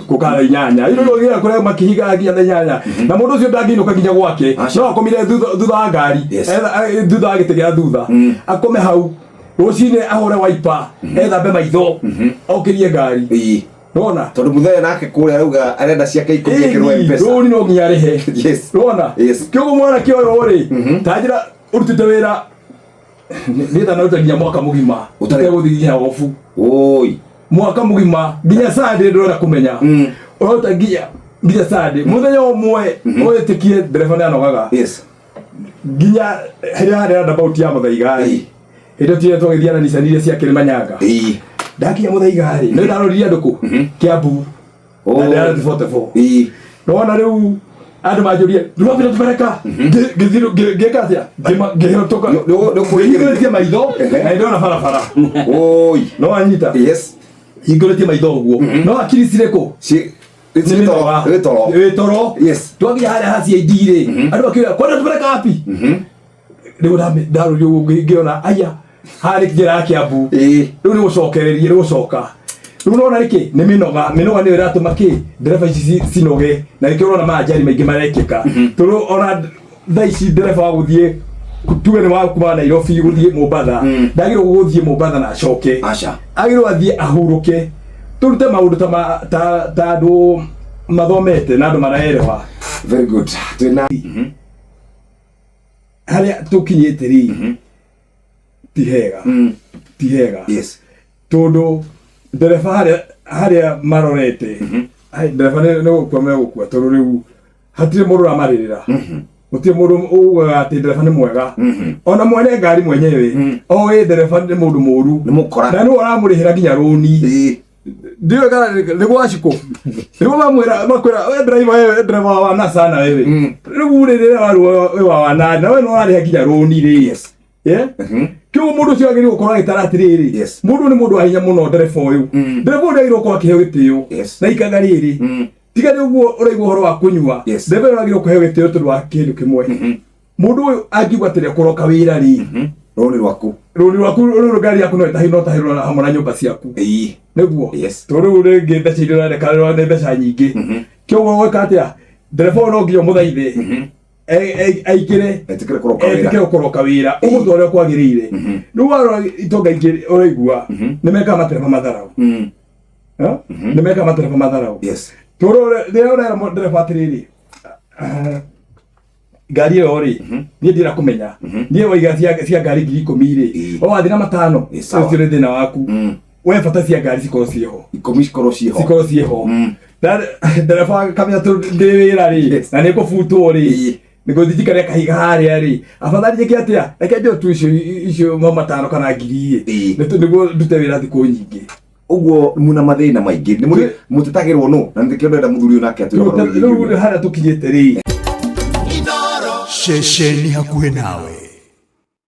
Gũka thaa 8 ino no kũrĩa makĩhingaga nginya thaa 8, na mũndũ ũcio ndangĩinũka nginya gwake. Aca. No akomire thutha wa ngari. Thutha wa gĩtĩ gĩa thutha, akome hau, rũcinĩ ahũre waipa, ethambe maitho, okĩrie ngari. Nona. Tondũ mũthenya nake kũrĩa arauga arenda ciake 10 ekĩrwo M-Pesa. Rũni no nginya arĩhe. Nona. Kĩoguo mwanake ũyũ rĩ, ta njĩra ũrutĩte wĩra nĩ thanaruta nginya mwaka mũgima ũtegũthiĩ nginya obu. Oi. Mwaka mũgima nginya Sunday ndũrenda kũmenya. Ũraruta nginya Sunday, mũthenya ũmwe ũĩtĩkie ndereba nĩ anogaga. Nginya hĩrĩa harĩ roundabout ya Mũthaiga rĩ, hĩndĩ ĩyo tire twagĩthiĩ na Nissan iria cia Kĩrĩmanyanga. Ndakinya Mũthaiga rĩ, nĩ ndaroririe andũ kũ Kiambu na ndĩrarĩ 44. Nona rĩu andũ manjũrie ndũrabira tũbereka, ngĩka atĩa? Ngĩhĩtũka. Nĩ ngĩhingũrĩtie maitho na ndĩrona barabara. Oi. No anyita. Hingũrĩtie maitho ũguo, no akiri cirĩ kũ? Nĩ toro. Nĩ toro. Wĩ toro. Twakinya harĩa ha CID rĩ, andũ makiuga kwenda tũbereka wapi? Rĩu ndarũrio ũguo ngĩona aya harĩ njĩra ya Kiambu. Rĩu nĩ gũcokereria, nĩ gũcoka rĩu nona nĩkĩ nĩ mĩnoga. Mĩnoga nĩyo ĩratũma kĩ ndereba ici cinoge, na nĩkĩo ũrona maanjari maingĩ marekĩka, tondũ ona thaa ici ndereba wa gũthiĩ, tuge nĩ wa kuma Nairobi gũthiĩ Mombatha, ndagĩrĩirwo gũthiĩ Mombatha na acoke. Aca. Agĩrĩirwo athiĩ ahurũke, tũrute maũndũ ta ta andũ mathomete na andũ maraerewa. Very good. Twĩna Harĩa tũkinyĩte rĩ, ti hega, ti hega. Tondũ ndereba harĩa marorete, ai, ndereba nĩ gũkua megũkua, tondũ rĩu hatirĩ mũndũ ũramarĩrĩra, gũtirĩ mũndũ ugaga atĩ ndereba nĩ mwega. Ona mwene ngari mwenyewe oĩ ndereba nĩ mũndũ mũru. Nĩ mũkora. Na nĩwe ũramũrĩhĩra nginya rũni. Ndiũĩ kana nĩ gwacikũ rĩu mamwĩra, makwĩra we driver, wewe driver wa wana sana wewe. Rĩu rĩ, rĩrĩa warwo we wa wana na we nĩ ũrarĩha nginya rũni rĩ. Yeah? Kĩu mũndũ ũcio agĩrĩirwo gũkorwo agĩtara atĩrĩrĩ, mũndũ nĩ mũndũ wa hinya mũno. Ndereba ũyũ, ndereba ũyũ ndagĩrĩirwo gũkorwo akĩheo gĩtĩo. Na ikaga rĩrĩ, tiga nĩ ũguo ũraigua ũhoro wa kũnyua. Ndereba ũyũ agĩrĩirwo kũheo gĩtĩo tondũ wa kĩndũ kĩmwe. Mũndũ ũyũ angiuga atĩrĩ kũroka wĩra rĩ, Rũni rwaku. Rũni rwaku rũrũ, ngari yaku no ĩtahĩ, no tahĩrwo hamwe na nyũmba ciaku. Nĩguo. Tondũ rĩu rĩngĩ mbeca iria ũrareka nĩ mbeca nyingĩ. Kĩoguo gwĩka atĩa, ndereba ũyũ no nginya ũmũthaithe aingĩre. Etĩkĩre kũroka wĩra. Etĩkĩre kũroka wĩra ũgũtwara ũrĩa kwagĩrĩire. Rĩu warora itonga ingĩ ũraigua nĩ mekaga matereba matharau. Eh? Nĩ mekaga matereba matharau. Tondũ rĩrĩa ũrera ndereba atĩrĩrĩ, ah, ngari ĩyo rĩ, niĩ ndira kũmenya, niĩ waiga cia ngari 10,000 rĩ, o wathiĩ na 5. Sawa. Ũcio nĩ thĩna waku. We bata cia ngari cikorwo ciĩho. 10 cikorwo ciĩho. Cikorwo ciĩho. Ndereba kamenya tũ ndĩ wĩra rĩ, na nĩ ngũbutwo rĩ, nĩngũthiĩ njikare kahiga harĩa rĩ, afadhali njĩke atĩa, reke njoe tu icio ma 5 kana ngiri ĩ, nĩguo ndute wĩra thikũ nyingĩ. Ũguo muna mathĩna maingĩ nĩ mũrĩ mũtetagĩrwo nũ, na nĩkĩo ndĩrenda mũthuri ũyũ nake atwĩre ũhoro wĩgiĩ Rĩu union. harĩa tũkinyĩte rĩ. Ceceni hakuhĩ nawe.